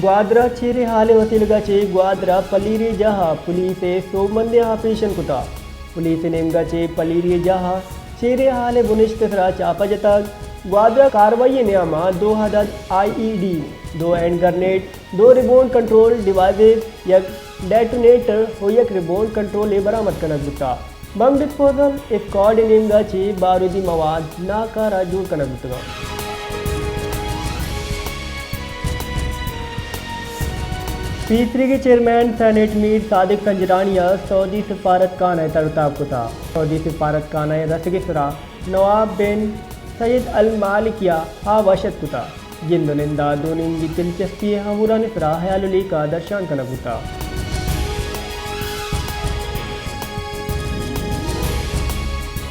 گوادر ءَ چیریں ہال ءِ وسیلگ ءَ چہ گوادر ءِ پلیری جاہ ءَ پولیس ءِ سوبمندیں آپریشن کتگ۔ پولیس ءِ نیمگ ءَ چہ پلیری جاہ ءَ چیریں ہال ءِ بنشت ءِ سرا چاپہ جتگ۔ گوادر ءَ کاروائی ءِ نیام ءَ دو عدد آئی ای ڈی، دو ہینڈ گرنیڈ، دو ریموٹ کنٹرول ڈیوائسز، یک ڈیٹونیٹر ءُ یک ریموٹ کنٹرولے برآمد کنگ بوتگ۔ بم ڈسپوزل اسکواڈ ءِ نیمگ ءَ چہ بارودی مواد ناکارہ جوڑ کنگ بوتگ اَنت۔ پیسریگیں چیئرمین سینیٹ میر صادق سنجرانی ءَ سعودی سفارت خانہ ءَ تر ءُ تاب کتگ۔ سعودی سفارت خانہ ءِ رسگ ءِ سرا نواب بن سید المالکی ءَ آ وش اتک کتگ۔ جند ءُ نند ءَ دو نیمگی دلچسپی ءِ امورانی سرا ہیال ءُ لیکہ درشان کنگ بوتگ۔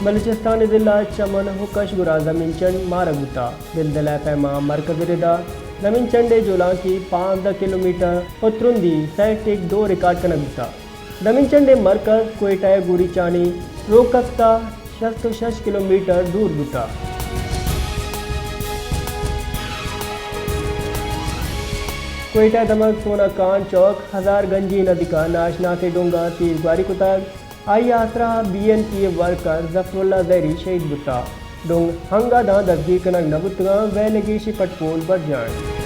بلوچستان ءِ ضلع چمن ءُ کشگور ءَ زمین چنڈ مارگ بوتگ۔ دلدلہ ءِ پیما مرکز ءِ ردا زمین چنڈ ءِ جولانکی پانزدہ کلومیٹر ءُ ترندی سئے ٹک دو ریکارڈ کنگ بوتگ۔ زمین چنڈ ءِ مرکز کوئٹہ ءِ گوریچانی روکپت ءَ شست ءُ شش کلومیٹر دور بوتگ۔ کوئٹہ ءِ دمگ سونا کان چوک ہزار گنجی ءِ نزیک ءَ ناشناسیں ڈونگ ءَ تیر گواری کتگ۔ آئی ءِ آسرا بی این پی ءِ ورکر ظفراللہ زہری شہید بوتگ۔ ڈونگ ہنگا داں دزگیر کنگ نہ بوتگ اَنت، ویل ءِ گیشیں پٹ پول برجاہ اَنت۔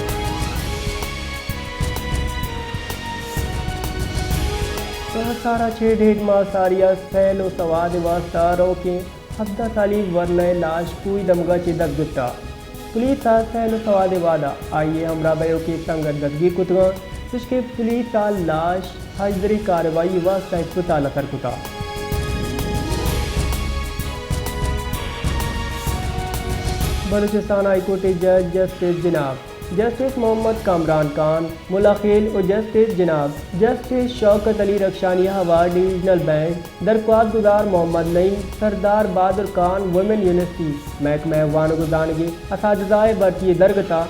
سہسار ءَ چہ ڈیڈ ماہ ساری ءَ سیل ءُ سواد ءِ واستہ روکیں ہبدہ سالی ورنا ءِ لاش کوہی دمگ ءَ چہ دست گپتگ۔ پولیس ءَ سیل ءُ سواد ءِ وہد ءَ آئی ءِ ہمراہ بئیوکیں سنگت دزگیر کتگ اَنت، چوشکہ پولیس ءَ لاش ہژدری کارروائی ءِ واستہ ہسپتال ءَ سر کتگ۔ بلوچستان ہائی کورٹ ءِ جج جسٹس جناب جسٹس محمد کامران خان ملاخیل ءُ جسٹس جناب جسٹس شوکت علی رخشانی ءِ ہوار ڈویژنل بینچ درخواست گزار محمد نعیم، سردار بہادر خان ویمن یونیورسٹی، محکمہ وانگ ءُ زانگ ءِ اساتذہ ءِ بھرتی ءِ درگت ءِ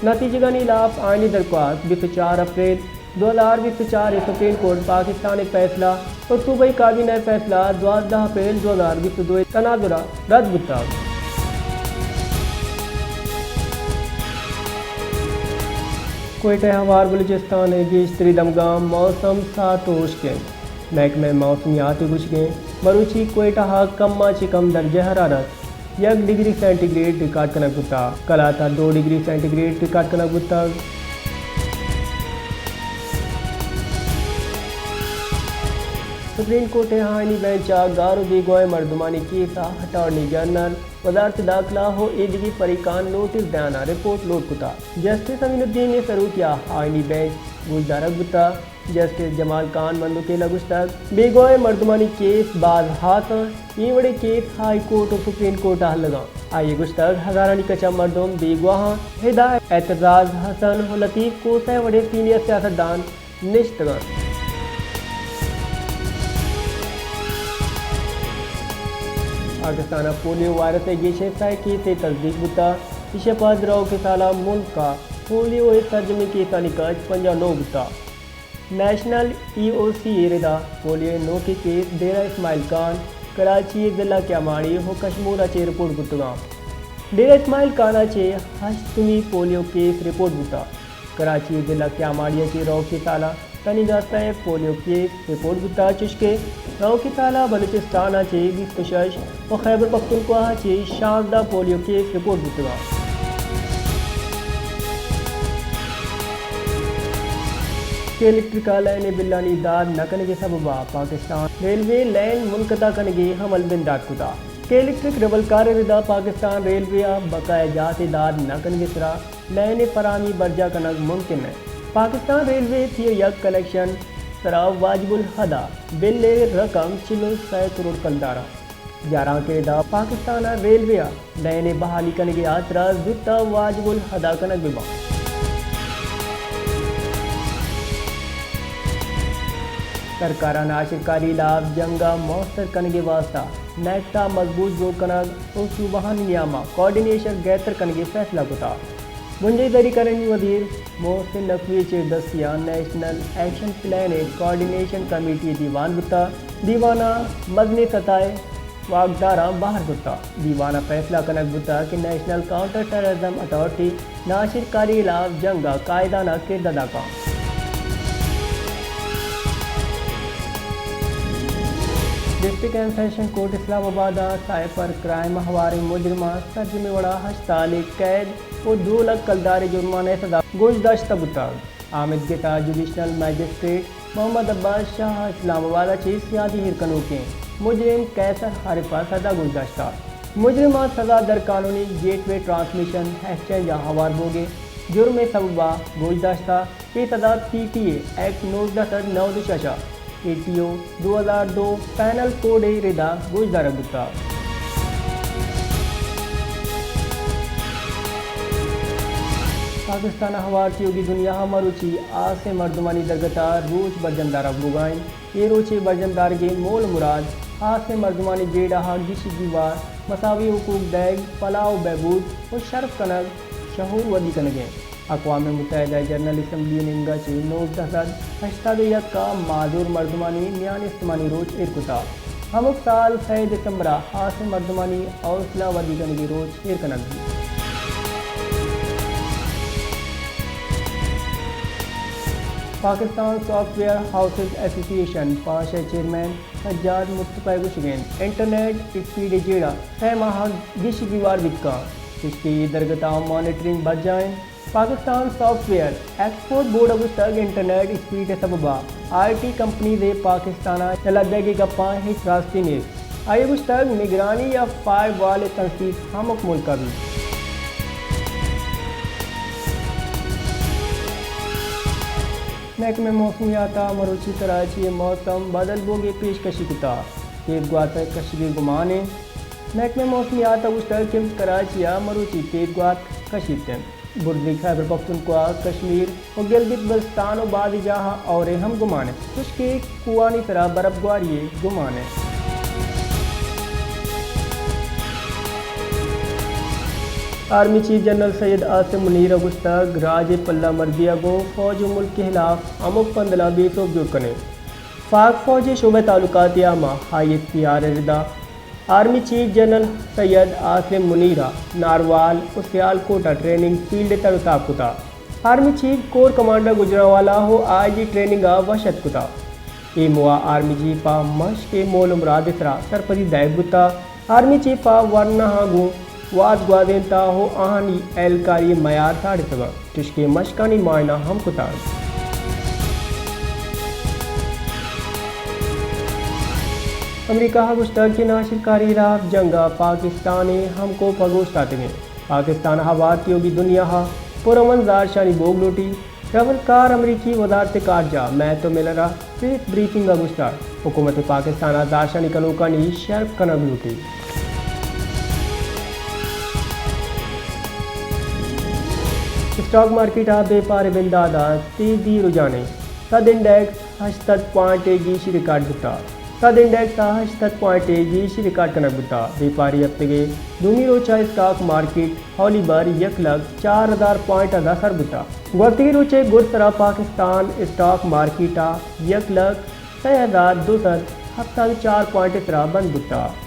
نتیجگانی ہلاف آئینی درخواست بیست ءُ چار اپریل دو ہزار بیست ءُ چار ءِ سپریم کورٹ پاکستان ءِ فیصلہ ءُ صوبائی کابینہ ءِ فیصلہ دوازدہ اپریل دو ہزار بیست ءُ دو ءِ تناظر ءَ رد بوتگ۔ کوئٹہ ءِ ہوار بلوچستان ءِ گیشتری دمگاں موسم سارت ءُ ہشک اِنت۔ محکمہ موسمیات ءِ گوشگ اِنت مروچی کوئٹہ ءَ کم ءَ چہ کم درجہ حرارت یک ڈگری سینٹی گریڈ ریکارڈ کنگ بوتگ، کلات ءَ دو ڈگری سینٹی گریڈ ریکارڈ کنگ بوتگ۔ سپریم کورٹ ءِ آئینی بینچ ءَ گار ءُ بیگواہیں مردمانی کیس ءَ اٹارنی جنرل، وزارت داخلہ ءُ ایدگہ فریقاں نوٹس دیان ءَ رپورٹ لوٹ کتگ۔ جسٹس امین الدین ءِ سروکی ءَ آئینی بینچ گوشدارگ بوتگ۔ جسٹس جمال خان مندوخیل ءَ گوشتگ، بیگواہیں مردمانی کیس باز ہاس اَنت، اے وڑیں کیس ہائی کورٹ ءُ سپریم کورٹ ءَ ہلگ اَنت۔ آئی ءَ گوشتگ، ہزارانی کچ ءَ مردم بیگواہ اَنت، ادا اعتزاز حسن ءُ لطیف کھوسہ ءِ وڑیں سینئر سیاستدان نشتگ اَنت۔ پاکستان ءَ پولیو وائرس ءِ گیشیں سئے کیسے تصدیق بوتگ، ایشی ءَ پد روکیں سال ءَ ملک ءَ پولیو ءِ سرجمیں کیسانی کچ پنجاہ ءُ نو بوتگ۔ نیشنل ای او سی ءِ ردا پولیو ءِ نوکیں کیس ڈیرہ اسماعیل خان، کراچی ءِ ضلع کیاماڑی ءُ کشمور ءَ چہ رپورٹ بوتگ اَنت۔ ڈیرہ اسماعیل خان ءَ چہ ہشت کمی پولیو کیس رپورٹ بوتگ۔ کراچی ءِ ضلع کیاماڑی ءَ چہ روکیں سال ءَ تنیگا سئے پولیو کیس رپورٹ بوتگ، چوشکہ روکیں سال ءَ بلوچستان ءَ چہ بیست ءُ شش ءُ خیبر پختونخوا ءَ چہ شانزدہ پولیو کیس رپورٹ بوتگ اَنت۔ کہ الیکٹرک ءِ لین ءِ بلانی داد نہ کنگ ءِ سبب ءَ پاکستان ریلوے لین منقطع کنگ ءِ عمل بندات کتگ۔ کہ الیکٹرک ریولکار ءِ ردا پاکستان ریلوے ءَ بقایا جات ءِ داد نہ کنگ ءِ سرا لین ءِ فراہمی برجاہ کنگ ممکن نہ اِنت۔ پاکستان ریلوے ءِ سی ءُ یک کلیکشن سرا واجب الادا بل ءِ رقم چل ءُ سئے کروڑ کلدار اِنت۔ جارانک ءِ ردا پاکستان ءِ ریلوے ءَ لین ءِ بحالی کنگ ءِ ہاترا زوت ءَ واجب الادا کنگ بہ بنت۔ سرکار ءَ ناشرکاری ءِ ہلاپ جنگ ءَ موثر کنگ ءِ واستہ نیٹ ءَ مضبوط جوڑ کنگ ءُ صوبہانی نیام ءَ کوآرڈینیشن گہتر کنگ ءِ فیصلہ کتگ۔ بنجاہی زرعی کارانی وزیر محسن نقوی ءِ چیردستی ءَ نیشنل ایکشن پلان ءِ کوآرڈینیشن کمیٹی ءِ دیوان بوتگ۔ دیوان ءَ مزنیں سطح ءِ واکداراں بہر کتگ۔ دیوان ءَ فیصلہ کنگ بوتگ کہ نیشنل کاؤنٹر ٹیررزم اتھارٹی ناشرکاری ہلاف جنگ ءَ قائدانہ کڑد ادا کنت۔ ڈسٹرکٹ اینڈ سیشن کورٹ اسلام آباد ءَ سائبر کرائم ءِ ہواریں مجرماں سرجمیں وڑا ہشت سالے قید ءُ دو لکھ کلدارے جرمانہ ءِ سزا گوشداشتہ بوتگ۔ آمدگس ءَ جوڈیشنل مجسٹریٹ محمد عباس شاہ ءَ اسلام آباد ءَ چہ سیادی ایر کنوکیں مجرم قیصر عارف ءَ سزا گوشداشتہ۔ مجرم ءَ سزا در قانونی گیٹ وے ٹرانسمیشن ایکسچینج ءَ ہوار بوگ ءِ جرم ءِ سبب ءَ گوشداشتہ۔ اے سزا سی ٹی اے ایکٹ نوزدہ سد نود ءُ شش ءَ، اے ٹی او دو ہزار دو پینل کوڈ ءِ ردا گوشدارگ بوتگ۔ پاکستان ءَ ہوار تیوگی دنیا ءَ مروچی ہاسیں مردمانی درگت ءَ روچ برجم دارگ بوگ ءَ انت۔ اے روچ ءِ برجم دارگ ءِ مول ءُ مراد ہاسیں مردمانی جیڑہ ءَ گیشی گیوار، مساوی حقوق دئیگ، فلاح ءُ بہبود ءُ شرپ کنگ، شعور ودی کنگ انت۔ اقوام متحدہ ءِ جنرل اسمبلی ءِ نیمگ ءَ چہ نوزدہ سد ہشتاد ءُ یک ءَ معذور مردمانی میان استمانی روچ ایر کتگ۔ ہمک سال سئے دسمبر ءَ ہاسیں مردمانی حوصلہ ودی کنگی روچ ایر کنگ بیت۔ پاکستان سافٹ ویئر ہاؤسز ایسوسی ایشن پانش ءِ چیئرمین سجاد مصطفی ءِ گوشگ انت، انٹرنیٹ اسپیڈ ءِ جیڑہ سئے ماہ ءَ گیشی گیوار بیت کنت، چوشکہ اے درگت ءَ مانیٹرنگ برجاہ انت۔ Pakistan soft where export board ءَ گوشتگ، انٹرنیٹ اسپیڈ ءِ سبب ءَ آئی ٹی کمپنیز ءِ پاکستان ءَ یلہ دئیگ ءِ گپاں ہچ راستی نیست۔ آئی ءَ گوشتگ، نگرانی یا فائر وال ءِ تنصیب ہمک ملک ءَ بیت۔ محکمہ موسمیات ءَ مروچی کراچی ءِ موسم بدل بوگ ءِ پیشکشی کتگ، تیز گوات ءِ کشگ ءِ گمان انت۔ محکمہ موسمیات ءَ گوشتگ کہ کراچی ءَ مروچی تیز گوات کشیت انت۔ برزی خیبر پختونخوا، کشمیر ءُ گلگت بلتستان ءُ بعضی جاہاں ہئور ءِ ہم گمان انت، چوشکہ کوہانی سرا برف گواری ءِ گمان انت۔ آرمی چیف جنرل سید عاصم منیر ءَ گوشتگ، راج ءِ پلہ مرزی ءَ گوں فوج ءُ ملک ءِ ہلاف ہمک پندلاں بے سوب جوڑ کنیں۔ پاک فوج ءِ شعبہ تعلقات عامہ، آئی ایس پی آر، ءِ ردا آرمی چیف جنرل سید عاصم منیر ءَ ناروال ءُ سیالکوٹ ءَ ٹریننگ فیلڈ ءِ تر ءُ تاب کتگ۔ Army chief corps commander Gujranwala ءُ آئی جی ٹریننگ ءَ وش اتک کتگ۔ اے موہ ءَ آرمی چیف ءَ مشک ءِ مول ءُ مراد ءِ سرا سرپدی دئیگ بوتگ۔ آرمی چیف ءَ ورناہاں گوں وھد گوازینتگ ءُ آہانی اہلکاری ءِ معیار ساڑتگ انت، چوشکہ مشکانی معائنہ ہم کتگ۔ امریکہ ءَ گوشتگ کہ ناشرکاری ءِ ہلاف جنگ ءَ پاکستان ءِ ہمکوپ ءَ گوش داتگ انت۔ پاکستان ءَ ہوار تیوگی دنیا ءَ پرامن زہرشانی بوگ لوٹیت۔ رورکار امریکی وزارت خارجہ میتھو ملر ءَ پریس بریفنگ ءَ گوشتگ، حکومت پاکستان ءَ زہرشانی کنوکانی شرپ کنگ لوٹیت۔ اسٹاک مارکیٹ ءَ بیپار ءِ بندات ءَ تیزی رجحان انت۔ سدھ انڈیکس ہشت سد پوائنٹ ءِ گیشی ریکارڈ بوتگ۔ سدھ انڈیکس ءَ ہشت سد پوائنٹ ءِ گیشی ریکارڈ کنگ بوتگ۔ بیپاری ہفتگ ءِ دومی روچ ءَ اسٹاک مارکیٹ ہولی بر یک لکھ چار ہزار پوائنٹ ءَ سر بوتگ۔ گوستگیں روچ ءِ گڈسر ءَ پاکستان اسٹاک مارکیٹ ءَ یک لکھ سئے ہزار دو سد ہپتاد ءُ چار پوائنٹ ءِ سرا بند بوتگ۔